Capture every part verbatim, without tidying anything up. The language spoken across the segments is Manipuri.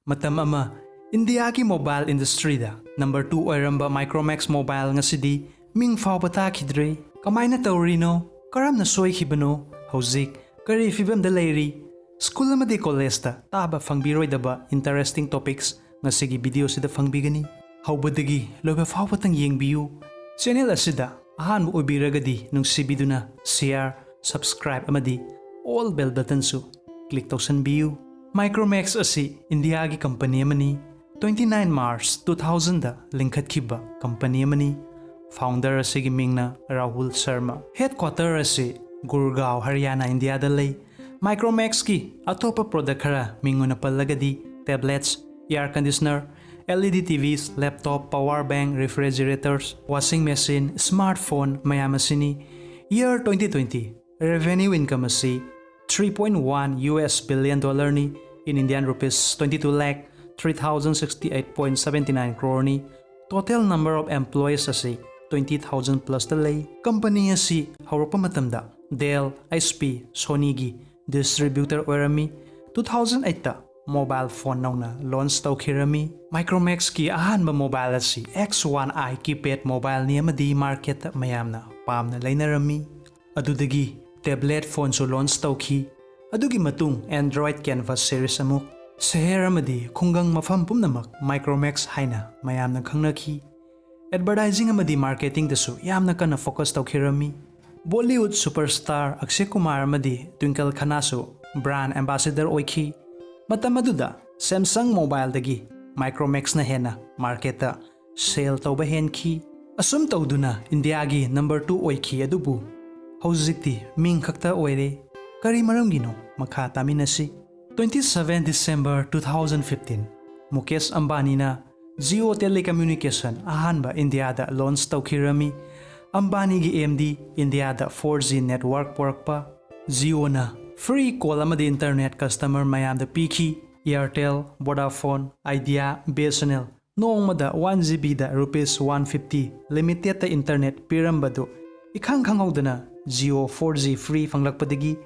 ꯃꯇꯝ ꯑꯃ ꯏꯟꯗꯤꯌꯥꯒꯤ ꯃꯣꯕꯥꯏꯜ ꯏꯟꯗꯁꯇ꯭ꯔꯤꯗ ꯅꯝꯕꯔ ꯇꯨ ꯑꯣꯏꯔꯝꯕ ꯃꯥꯏꯀ꯭ꯔꯣꯃꯦꯛꯁ ꯃꯣꯕꯥꯏꯜ ꯉꯁꯤꯗꯤ ꯃꯤꯡ ꯐꯥꯎꯕ ꯇꯥꯈꯤꯗ꯭ꯔꯦ꯫ ꯀꯃꯥꯏꯅ ꯇꯧꯔꯤꯅꯣ? ꯀꯔꯝꯅ ꯁꯣꯏꯈꯤꯕꯅꯣ? ꯍꯧꯖꯤꯛ ꯀꯔꯤ ꯐꯤꯕꯝꯗ ꯂꯩꯔꯤ? ꯁ꯭ꯀꯨꯜ ꯑꯃꯗꯤ ꯀꯣꯂꯦꯖꯇ ꯇꯥꯕ ꯐꯪꯕꯤꯔꯣꯏꯗꯕ ꯏꯟꯇꯔꯦꯁꯇꯤꯡ ꯇꯣꯄꯤꯛꯁ ꯉꯁꯤꯒꯤ ꯚꯤꯗꯤꯑꯣꯁꯤꯗ ꯐꯪꯕꯤꯒꯅꯤ꯫ ꯍꯧꯕꯗꯒꯤ ꯂꯣꯏꯕ ꯐꯥꯎꯕꯇꯪ ꯌꯦꯡꯕꯤꯌꯨ꯫ ꯆꯦꯅꯦꯜ ꯑꯁꯤꯗ ꯑꯍꯥꯟꯕ ꯑꯣꯏꯕꯤꯔꯒꯗꯤ ꯅꯨꯡꯁꯤꯕꯤꯗꯨꯅ ꯁꯤꯌꯥꯔ, ꯁꯕꯁꯀ꯭ꯔꯥꯏꯕ ꯑꯃꯗꯤ ꯑꯣꯜ ꯕꯦꯜ ꯕꯇꯟꯁꯨ ꯀ꯭ꯂꯤꯛ ꯇꯧꯁꯟꯕꯤꯌꯨ꯫ ꯃꯥꯏꯀ꯭ꯔꯣꯃꯦꯛꯁ ꯑꯁꯤ ꯏꯟꯗꯤꯌꯥꯒꯤ ꯀꯝꯄꯅꯤ ꯑꯃꯅꯤ꯫ Twenty nine March two thousandꯗ ꯂꯤꯡꯈꯠꯈꯤꯕ ꯀꯝꯄꯅꯤ ꯑꯃꯅꯤ꯫ ꯐꯥꯎꯟꯗꯔ ꯑꯁꯤꯒꯤ ꯃꯤꯡꯅ ꯔꯥꯍꯨꯜ ꯁꯔꯃ꯫ ꯍꯦꯗꯀ꯭ꯋꯥꯇꯔ ꯑꯁꯤ ꯒꯨꯔꯒꯥꯎ, ꯍꯔꯤꯌꯥꯅꯥ, ꯏꯟꯗꯤꯌꯥꯗ ꯂꯩ꯫ ꯃꯥꯏꯀ꯭ꯔꯣꯃꯦꯛꯁꯀꯤ ꯑꯇꯣꯞꯄ ꯄ꯭ꯔꯣꯗꯛ ꯈꯔ ꯃꯤꯡ ꯑꯣꯏꯅ ꯄꯜꯂꯒꯗꯤ tablets, air conditioner, L E D T Vs, laptop, power bank, refrigerators, washing machine, smartphone ꯃꯌꯥꯝ ꯑꯁꯤꯅꯤ꯫ Year twenty twenty revenue income ꯑꯁꯤ three point one US billion dollarꯅꯤ, in Indian rupees twenty two lakh three thousand sixty eight point seventy nine croreꯅꯤ꯫ Total number of employees ꯑꯁꯤ twenty thousand plusꯇ ꯂꯩ꯫ ꯀꯝꯄꯅꯤ ꯑꯁꯤ ꯍꯧꯔꯛꯄ ꯃꯇꯝꯗ Dell, H P, Sonyꯒꯤ ꯗꯤꯁꯇ꯭ꯔꯤꯕ꯭ꯌꯨꯇꯔ ꯑꯣꯏꯔꯝꯃꯤ꯫ Two thousand eightꯇ ꯃꯣꯕꯥꯏꯜ ꯐꯣꯟ ꯅꯧꯅ ꯂꯣꯟꯆ ꯇꯧꯈꯤꯔꯝꯃꯤ꯫ ꯃꯥꯏꯀ꯭ꯔꯣꯃꯦꯛꯁꯀꯤ ꯑꯍꯥꯟꯕ ꯃꯣꯕꯥꯏꯜ ꯑꯁꯤ X one I ꯀꯤꯄꯦꯗ ꯃꯣꯕꯥꯏꯜꯅꯤ ꯑꯃꯗꯤ ꯃꯥꯔꯀꯦꯠꯇ ꯃꯌꯥꯝꯅ ꯄꯥꯝꯅ ꯂꯩꯅꯔꯝꯃꯤ꯫ ꯑꯗꯨꯗꯒꯤ ꯇꯦꯕ꯭ꯂꯦꯠ ꯐꯣꯟꯁꯨ ꯂꯣꯟꯆ ꯇꯧꯈꯤ꯫ ꯑꯗꯨꯒꯤ ꯃꯇꯨꯡ Android Canvas series ꯑꯃꯨꯛ꯫ ꯁꯍꯔ ꯑꯃꯗꯤ ꯈꯨꯡꯒꯪ ꯃꯐꯝ ꯄꯨꯝꯅꯃꯛ ꯃꯥꯏꯀ꯭ꯔꯣꯃꯦꯛꯁ ꯍꯥꯏꯅ ꯃꯌꯥꯝꯅ ꯈꯪꯅꯈꯤ꯫ ꯑꯦꯗꯚꯔꯇꯥꯏꯖꯤꯡ ꯑꯃꯗꯤ ꯃꯥꯔꯀꯦꯇꯤꯡꯗꯁꯨ ꯌꯥꯝꯅ ꯀꯟꯅ ꯐꯣꯀꯁ ꯇꯧꯈꯤꯔꯝꯃꯤ꯫ ꯕꯣꯂꯤꯋꯨꯗ ꯁꯨꯄꯔꯁ꯭ꯇꯥꯔ ꯑꯛꯁꯦ ꯀꯨꯃꯥꯔ ꯑꯃꯗꯤ ꯇ꯭ꯋꯤꯡꯀꯜ ꯈꯟꯅꯥꯁꯨ ꯕ꯭ꯔꯥꯟ ꯑꯦꯝꯕꯥꯁꯦꯗꯔ ꯑꯣꯏꯈꯤ꯫ ꯃꯇꯝ ꯑꯗꯨꯗ ꯁꯦꯝꯁꯪ ꯃꯣꯕꯥꯏꯜꯗꯒꯤ ꯃꯥꯏꯀ꯭ꯔꯣꯃꯦꯛꯁꯅ ꯍꯦꯟꯅ ꯃꯥꯔꯀꯦꯠꯇ ꯁꯦꯜ ꯇꯧꯕ ꯍꯦꯟꯈꯤ꯫ ꯑꯁꯨꯝ ꯇꯧꯗꯨꯅ ꯏꯟꯗꯤꯌꯥꯒꯤ ꯅꯝꯕꯔ ꯇꯨ ꯑꯣꯏꯈꯤ, ꯑꯗꯨꯕꯨ ꯍꯧꯖꯤꯛꯇꯤ ꯃꯤꯡ ꯈꯛꯇ ꯑꯣꯏꯔꯦ꯫ ꯀꯔꯤ ꯃꯔꯝꯒꯤꯅꯣ? ꯃꯈꯥ ꯇꯥꯃꯤꯟꯅꯁꯤ꯫ Twenty seven December two thousand fifteen, Mukesh ꯑꯝꯕꯥꯅꯤꯅ Jio Telecommunication ꯑꯍꯥꯟꯕ ꯏꯟꯗꯤꯌꯥꯗ ꯂꯣꯟꯆ ꯇꯧꯈꯤꯔꯝꯃꯤ꯫ ꯑꯝꯕꯥꯅꯤꯒꯤ ꯑꯦꯝꯗꯤ ꯏꯟꯗꯤꯌꯥꯗ four G network ꯄꯨꯔꯛꯄ꯫ Jioꯅ ꯐ꯭ꯔꯤ ꯀꯣꯜ ꯑꯃꯗꯤ ꯏꯟꯇꯔꯅꯦꯠ ꯀꯁꯇꯃꯔ ꯃꯌꯥꯝꯗ ꯄꯤꯈꯤ꯫ Airtel, Vodafone, Idea, BSNL ꯅꯣꯡꯃꯗ one GBꯗ rupees one fifty limitedꯇ ꯏꯟꯇꯔꯅꯦꯠ ꯄꯤꯔꯝꯕꯗꯨ ꯏꯈꯪ ꯈꯪꯍꯧꯗꯅ Jio four G free ꯐꯪꯂꯛꯄꯗꯒꯤ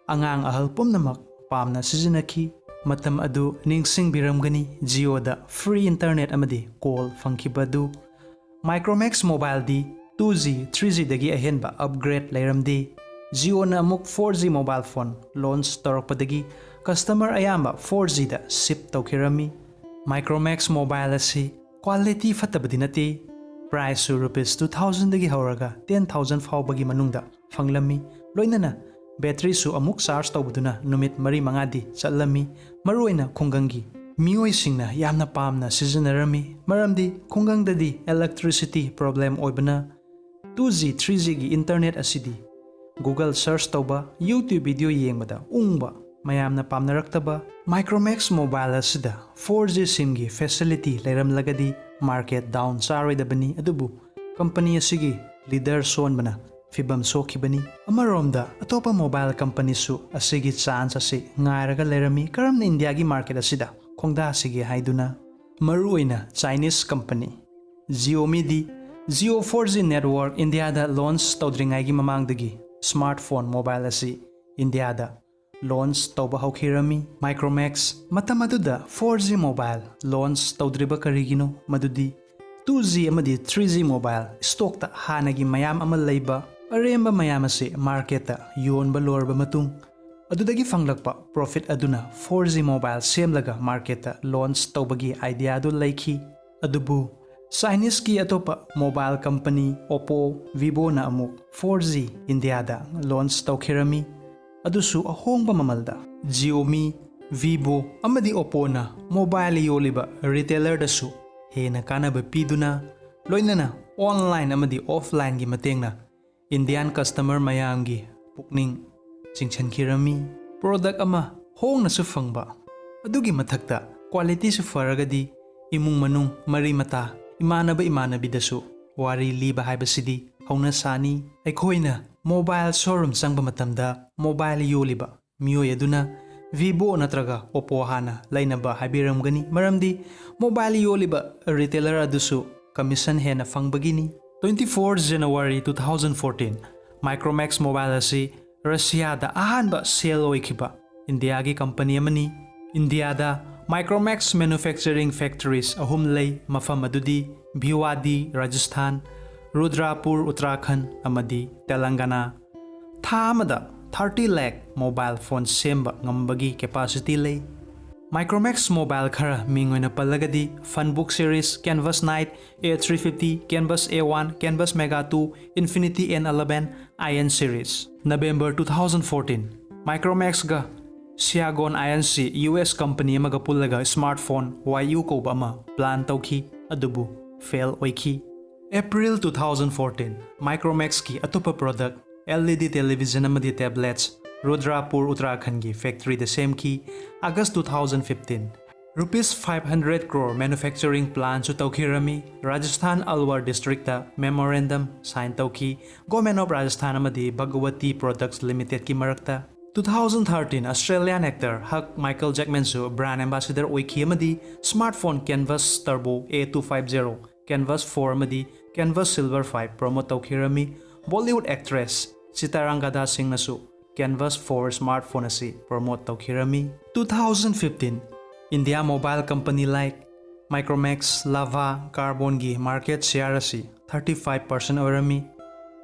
ꯑꯉꯥꯡ ꯑꯍꯜ ꯄꯨꯝꯅꯃꯛ ꯄꯥꯝꯅ ꯁꯤꯖꯤꯟꯅꯈꯤ꯫ ꯃꯇꯝ ꯑꯗꯨ ꯅꯤꯡꯁꯤꯡꯕꯤꯔꯝꯒꯅꯤ, ꯖꯤꯑꯣꯗ free internet ꯑꯃꯗꯤ call ꯐꯪꯈꯤꯕ ꯑꯗꯨ꯫ Micromax Mobileꯗꯤ two G, three Gꯗꯒꯤ ꯑꯍꯦꯟꯕ upgrade ꯂꯩꯔꯝꯗꯦ꯫ ꯖꯤꯑꯣꯅ ꯑꯃꯨꯛ four G mobile phone launch ꯇꯧꯔꯛꯄꯗꯒꯤ customer ꯑꯌꯥꯝꯕ four Gꯗ shift ꯇꯧꯈꯤꯔꯝꯃꯤ꯫ Micromax Mobile ꯑꯁꯤ quality ꯐꯠꯇꯕꯗꯤ ꯅꯠꯇꯦ, priceꯁꯨ rupees two thousandꯗꯒꯤ ꯍꯧꯔꯒ ten thousand ꯐꯥꯎꯕꯒꯤ ꯃꯅꯨꯡꯗ ꯐꯪꯂꯝꯃꯤ꯫ ꯂꯣꯏꯅꯅ batteryꯁꯨ ꯑꯃꯨꯛ charge ꯇꯧꯕꯗꯨꯅ ꯅꯨꯃꯤꯠ ꯃꯔꯤ ꯃꯉꯥꯗꯤ ꯆꯠꯂꯝꯃꯤ꯫ ꯃꯔꯨꯑꯣꯏꯅ ꯈꯨꯡꯒꯪꯒꯤ ꯃꯤꯑꯣꯏꯁꯤꯡꯅ ꯌꯥꯝꯅ ꯄꯥꯝꯅ ꯁꯤꯖꯤꯟꯅꯔꯝꯃꯤ, ꯃꯔꯝꯗꯤ ꯈꯨꯡꯒꯪꯗꯗꯤ electricity problem ꯑꯣꯏꯕꯅ two G, three Gꯒꯤ internet ꯑꯁꯤꯗꯤ Google search ꯇꯧꯕ, YouTube video ꯌꯦꯡꯕꯗ ꯎꯪꯕ, ꯃꯌꯥꯝꯅ ꯄꯥꯝꯅꯔꯛꯇꯕ꯫ Micromax Mobile ꯑꯁꯤꯗ four G SIMꯒꯤ facility ꯂꯩꯔꯝꯂꯒꯗꯤ market down ꯆꯥꯔꯣꯏꯗꯕꯅꯤ, ꯑꯗꯨꯕꯨ company ꯑꯁꯤꯒꯤ leader ꯁꯣꯟꯕꯅ ꯐꯤꯕꯝ ꯁꯣꯛꯈꯤꯕꯅꯤ꯫ ꯑꯃꯔꯣꯝꯗ ꯑꯇꯣꯞꯄ mobile companyꯁꯨ ꯑꯁꯤꯒꯤ chance ꯑꯁꯤ ꯉꯥꯏꯔꯒ ꯂꯩꯔꯝꯃꯤ, ꯀꯔꯝꯅ ꯏꯟꯗꯤꯌꯥꯒꯤ market ꯑꯁꯤꯗ ꯈꯣꯡꯗꯥꯁꯤꯒꯦ ꯍꯥꯏꯗꯨꯅ꯫ ꯃꯔꯨꯑꯣꯏꯅ Chinese company Xiaomiꯗꯤ Jio four G network ꯏꯟꯗꯤꯌꯥꯗ launch ꯇꯧꯗ꯭ꯔꯤꯉꯩꯒꯤ ꯃꯃꯥꯡꯗꯒꯤ smartphone mobile ꯑꯁꯤ ꯏꯟꯗꯤꯌꯥꯗ launch ꯇꯧꯕ ꯍꯧꯈꯤꯔꯝꯃꯤ꯫ Micromax ꯃꯇꯝ ꯑꯗꯨꯗ four G mobile launch ꯇꯧꯗ꯭ꯔꯤꯕ ꯀꯔꯤꯒꯤꯅꯣ? ꯃꯗꯨꯗꯤ two G ꯑꯃꯗꯤ three G mobile stockꯇ ꯍꯥꯟꯅꯒꯤ ꯃꯌꯥꯝ ꯑꯃ ꯂꯩꯕ, ꯑꯔꯦꯝꯕ ꯃꯌꯥꯝ ꯑꯁꯤ marketꯇ ꯌꯣꯟꯕ ꯂꯣꯏꯔꯕ ꯃꯇꯨꯡ, ꯑꯗꯨꯗꯒꯤ ꯐꯪꯂꯛꯄ profit ꯑꯗꯨꯅ four G mobile ꯁꯦꯝꯂꯒ marketꯇ launch ꯇꯧꯕꯒꯤ idea ꯑꯗꯨ ꯂꯩꯈꯤ꯫ ꯑꯗꯨꯕꯨ Chineseꯀꯤ ꯑꯇꯣꯞꯄ mobile company Oppo, Vivoꯅ ꯑꯃꯨꯛ four G ꯏꯟꯗꯤꯌꯥꯗ launch ꯇꯧꯈꯤꯔꯝꯃꯤ, ꯑꯗꯨꯁꯨ ꯑꯍꯣꯡꯕ ꯃꯃꯜꯗ꯫ Xiaomi, Vivo ꯑꯃꯗꯤ Oppoꯅ mobile ꯌꯣꯜꯂꯤꯕ retailerꯗꯁꯨ ꯍꯦꯟꯅ ꯀꯥꯟꯅꯕ ꯄꯤꯗꯨꯅ, ꯂꯣꯏꯅꯅ online ꯑꯃꯗꯤ offlineꯒꯤ ꯃꯇꯦꯡꯅ Indian customer ꯃꯌꯥꯝꯒꯤ ꯄꯨꯛꯅꯤꯡ ꯆꯤꯡꯁꯤꯟꯈꯤꯔꯝꯃꯤ꯫ Product ꯑꯃ ꯍꯣꯡꯅꯁꯨ ꯐꯪꯕ, ꯑꯗꯨꯒꯤ ꯃꯊꯛꯇ qualityꯁꯨ ꯐꯔꯒꯗꯤ ꯏꯃꯨꯡ ꯃꯅꯨꯡ, ꯃꯔꯤ ꯃꯇꯥ, ꯏꯃꯥꯟꯅꯕ ꯏꯃꯥꯟꯅꯕꯤꯗꯁꯨ ꯋꯥꯔꯤ ꯂꯤꯕ ꯍꯥꯏꯕꯁꯤꯗꯤ ꯍꯧꯅꯁꯥꯅꯤ꯫ ꯑꯩꯈꯣꯏꯅ mobile showroom ꯆꯪꯕ ꯃꯇꯝꯗ mobile ꯌꯣꯜꯂꯤꯕ ꯃꯤꯑꯣꯏ ꯑꯗꯨꯅ Vivo ꯅꯠꯇ꯭ꯔꯒ Oppo ꯍꯥꯟꯅ ꯂꯩꯅꯕ ꯍꯥꯏꯕꯤꯔꯝꯒꯅꯤ, ꯃꯔꯝꯗꯤ mobile ꯌꯣꯜꯂꯤꯕ retailer ꯑꯗꯨꯁꯨ commission ꯍꯦꯟꯅ ꯐꯪꯕꯒꯤꯅꯤ꯫ Twenty four January two thousand fourteen, Micromax Mobile ꯑꯁꯤ ꯔꯁꯤꯌꯥꯗ ꯑꯍꯥꯟꯕ sale ꯑꯣꯏꯈꯤꯕ ꯏꯟꯗꯤꯌꯥꯒꯤ company ꯑꯃꯅꯤ꯫ ꯏꯟꯗꯤꯌꯥꯗ Micromax manufacturing factories ꯑꯍꯨꯝ ꯂꯩ, ꯃꯐꯝ ꯑꯗꯨꯗꯤ ꯚꯤꯋꯥꯗꯤ, ꯔꯥꯖꯁꯊꯥꯟ, ꯔꯨꯗ꯭ꯔꯥꯄꯨꯔ, ꯎꯠꯇꯔꯥꯈꯟꯗ, ꯑꯃꯗꯤ ꯇꯦꯂꯪꯒꯅꯥ꯫ ꯊꯥ ꯑꯃꯗ thirty lakh mobile phone ꯁꯦꯝꯕ ꯉꯝꯕꯒꯤ capacity ꯂꯩ꯫ Micromax mobile ꯈꯔ ꯃꯤꯡ ꯑꯣꯏꯅ ꯄꯜꯂꯒꯗꯤ Funbook series, Canvas Knight, A three fifty, Canvas A one, Canvas Mega two, Infinity N eleven, Iron series꯫ November two thousand fourteen, Micromax ꯒ Siagon Iron ꯁꯤ U S company ꯑꯃꯒ ꯄꯨꯜꯂꯒ smartphone Y U ꯀꯧꯕ ꯑꯃ plan ꯇꯧꯈꯤ, ꯑꯗꯨꯕꯨ fail ꯑꯣꯏꯈꯤ꯫ April two thousand fourteen, Micromax ꯀꯤ ꯑꯇꯣꯞꯄ product L E D television ꯑꯃꯗꯤ tablets ꯔꯨꯗ꯭ꯔꯥꯄꯨꯔ, ꯎꯠꯇꯔꯥꯈꯟꯗꯒꯤ factory ꯗ ꯁꯦꯝꯈꯤ꯫ August two thousand fifteen, rupees five hundred crore manufacturing plan ꯁꯨ ꯇꯧꯈꯤꯔꯝꯃꯤ꯫ ꯔꯥꯖꯁꯊꯥꯟ ꯑꯜꯋꯥꯔ district ꯇ memorandum sign ꯇꯧꯈꯤ Government of Rajasthan ꯑꯃꯗꯤ Bhagwati Products Limited ꯀꯤ ꯃꯔꯛꯇ꯫ Two thousand thirteen, Australian actor ꯍꯛ ꯃꯥꯏꯀꯜ ꯖꯦꯛꯃꯦꯟꯁꯨ brand ambassador ꯑꯣꯏꯈꯤ ꯑꯃꯗꯤ smartphone Canvas Turbo A two five zero, Canvas four ꯑꯃꯗꯤ Canvas Silver five promote ꯇꯧꯈꯤꯔꯝꯃꯤ꯫ Bollywood actress ꯁꯤꯇꯥꯔꯥꯡ ꯒꯗꯥ ꯁꯤꯡꯅꯁꯨ Canvas four smartphone ꯑꯁꯤ promote ꯇꯧꯈꯤꯔꯝꯃꯤ꯫ Two thousand fifteen, India mobile company like Micromax, Lava, Carbon ꯒꯤ market share ꯑꯁꯤ thirty five percent ꯑꯣꯏꯔꯝꯃꯤ꯫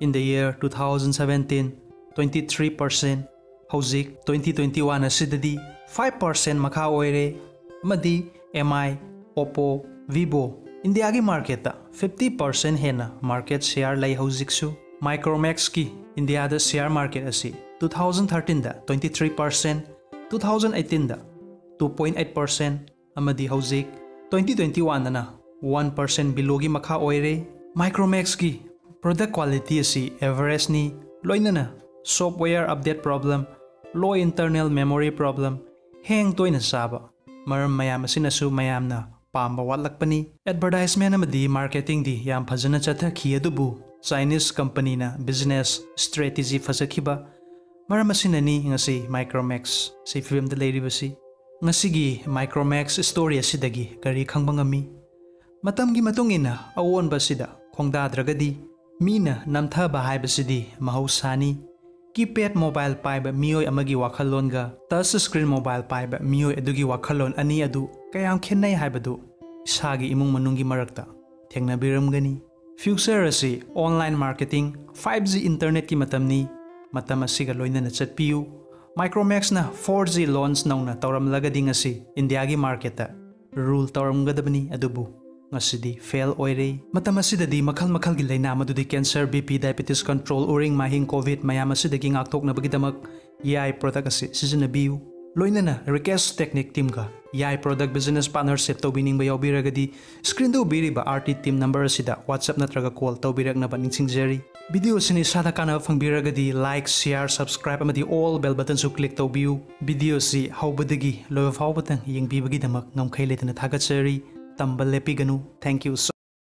In the year two thousand seventeen, twenty three percent, ꯍꯧꯖꯤꯛ twenty twenty-one ꯑꯁꯤꯗꯗꯤ five percent ꯃꯈꯥ ꯑꯣꯏꯔꯦ, ꯑꯃꯗꯤ M I, Oppo, Vivo, ꯏꯟꯗꯤꯌꯥꯒꯤ market ꯇ fifty percent ꯍꯦꯟꯅ market share ꯂꯩ ꯍꯧꯖꯤꯛꯁꯨ꯫ Micromax ꯀꯤ ꯏꯟꯗꯤꯌꯥꯗ share market ꯑꯁꯤ two thousand thirteen ꯗ twenty three percent, two thousand eighteen ꯗ two point eight percent, ꯑꯃꯗꯤ ꯍꯧꯖꯤꯛ twenty twenty-one ꯗꯅ one percent below ꯒꯤ ꯃꯈꯥ ꯑꯣꯏꯔꯦ꯫ Micromax ꯀꯤ product quality ꯑꯁꯤ average ꯅꯤ, ꯂꯣꯏꯅꯅ software update problem, low internal memory problem, hang ꯇꯣꯏꯅ ꯆꯥꯕ, ꯃꯔꯝ ꯃꯌꯥꯝ ꯑꯁꯤꯅꯁꯨ ꯃꯌꯥꯝꯅ ꯄꯥꯝꯕ ꯋꯥꯠꯂꯛꯄꯅꯤ꯫ Advertisement ꯑꯃꯗꯤ marketing ꯗꯤ ꯌꯥꯝ ꯐꯖꯅ ꯆꯠꯊꯈꯤ, ꯑꯗꯨꯕꯨ Chinese company ꯅ business strategy ꯐꯖꯈꯤꯕ ꯃꯔꯝ ꯑꯁꯤꯅꯅꯤ ꯉꯁꯤ Micromax ꯁꯤ ꯐꯤꯕꯝꯗ ꯂꯩꯔꯤꯕꯁꯤ꯫ ꯉꯁꯤꯒꯤ Micromax story ꯑꯁꯤꯗꯒꯤ ꯀꯔꯤ ꯈꯪꯕ ꯉꯝꯃꯤ? ꯃꯇꯝꯒꯤ ꯃꯇꯨꯡ ꯏꯟꯅ ꯑꯑꯣꯟꯕ ꯑꯁꯤꯗ ꯈꯣꯡꯗꯥꯗ꯭ꯔꯒꯗꯤ ꯃꯤꯅ ꯅꯝꯊꯕ ꯍꯥꯏꯕꯁꯤꯗꯤ ꯃꯍꯧꯁꯥꯅꯤ꯫ Keypad mobile ꯄꯥꯏꯕ ꯃꯤꯑꯣꯏ ꯑꯃꯒꯤ ꯋꯥꯈꯜꯂꯣꯟꯒ touch screen mobile ꯄꯥꯏꯕ ꯃꯤꯑꯣꯏ ꯑꯗꯨꯒꯤ ꯋꯥꯈꯜꯂꯣꯟ ꯑꯅꯤ ꯑꯗꯨ ꯀꯌꯥꯝ ꯈꯦꯠꯅꯩ ꯍꯥꯏꯕꯗꯨ ꯏꯁꯥꯒꯤ ꯏꯃꯨꯡ ꯃꯅꯨꯡꯒꯤ ꯃꯔꯛꯇ ꯊꯦꯡꯅꯕꯤꯔꯝꯒꯅꯤ꯫ Future ꯑꯁꯤ online marketing, five G internetꯀꯤ ꯃꯇꯝꯅꯤ꯫ ꯃꯇꯝ ꯑꯁꯤꯒ ꯂꯣꯏꯅꯅ ꯆꯠꯄꯤꯌꯨ꯫ Micromaxꯅ four G launch ꯅꯧꯅ ꯇꯧꯔꯝꯂꯒꯗꯤ ꯉꯁꯤ ꯏꯟꯗꯤꯌꯥꯒꯤ marketꯇ rule ꯇꯧꯔꯝꯒꯗꯕꯅꯤ, ꯑꯗꯨꯕꯨ ꯉꯁꯤꯗꯤ fail ꯑꯣꯏꯔꯦ꯫ ꯃꯇꯝ ꯑꯁꯤꯗꯗꯤ ꯃꯈꯜ ꯃꯈꯜꯒꯤ ꯂꯥꯏꯅꯥ, ꯃꯗꯨꯗꯤ cancer, BP, diabetes control, ꯎꯔꯤꯡ, ꯃꯥꯏꯍꯤꯡ, COVID, ꯃꯌꯥꯝ ꯑꯁꯤꯗꯒꯤ ꯉꯥꯛꯊꯣꯛꯅꯕꯒꯤꯗꯃꯛ ꯌꯥꯏ product ꯑꯁꯤ ꯁꯤꯖꯤꯟꯅꯕꯤꯌꯨ꯫ ꯂꯣꯏꯅꯅ Rikesh Technique teamꯒ ꯌꯥꯏ product business partnership ꯇꯧꯕꯤꯅꯤꯡꯕ ꯌꯥꯎꯕꯤꯔꯒꯗꯤ screenꯗ ꯎꯕꯤꯔꯤꯕ R T team number ꯑꯁꯤꯗ WhatsApp ꯅꯠꯇ꯭ꯔꯒ call ꯇꯧꯕꯤꯔꯛꯅꯕ ꯅꯤꯡꯁꯤꯡꯖꯔꯤ꯫ Video ꯑꯁꯤꯅ ꯏꯁꯥꯗ ꯀꯥꯟꯅꯕ ꯐꯪꯕꯤꯔꯒꯗꯤ like, share, subscribe ꯑꯃꯗꯤ all bell buttonꯁꯨ click ꯇꯧꯕꯤꯌꯨ꯫ Video ꯑꯁꯤ ꯍꯧꯕꯗꯒꯤ ꯂꯣꯏꯕ ꯐꯥꯎꯕꯗꯪ ꯌꯦꯡꯕꯤꯕꯒꯤꯗꯃꯛ ꯉꯝꯈꯩ ꯂꯩꯇꯅ ꯊꯥꯒꯠꯆꯔꯤ꯫ ꯇꯝꯕ ꯂꯦꯞꯄꯤꯒꯅꯨ꯫ Thank you so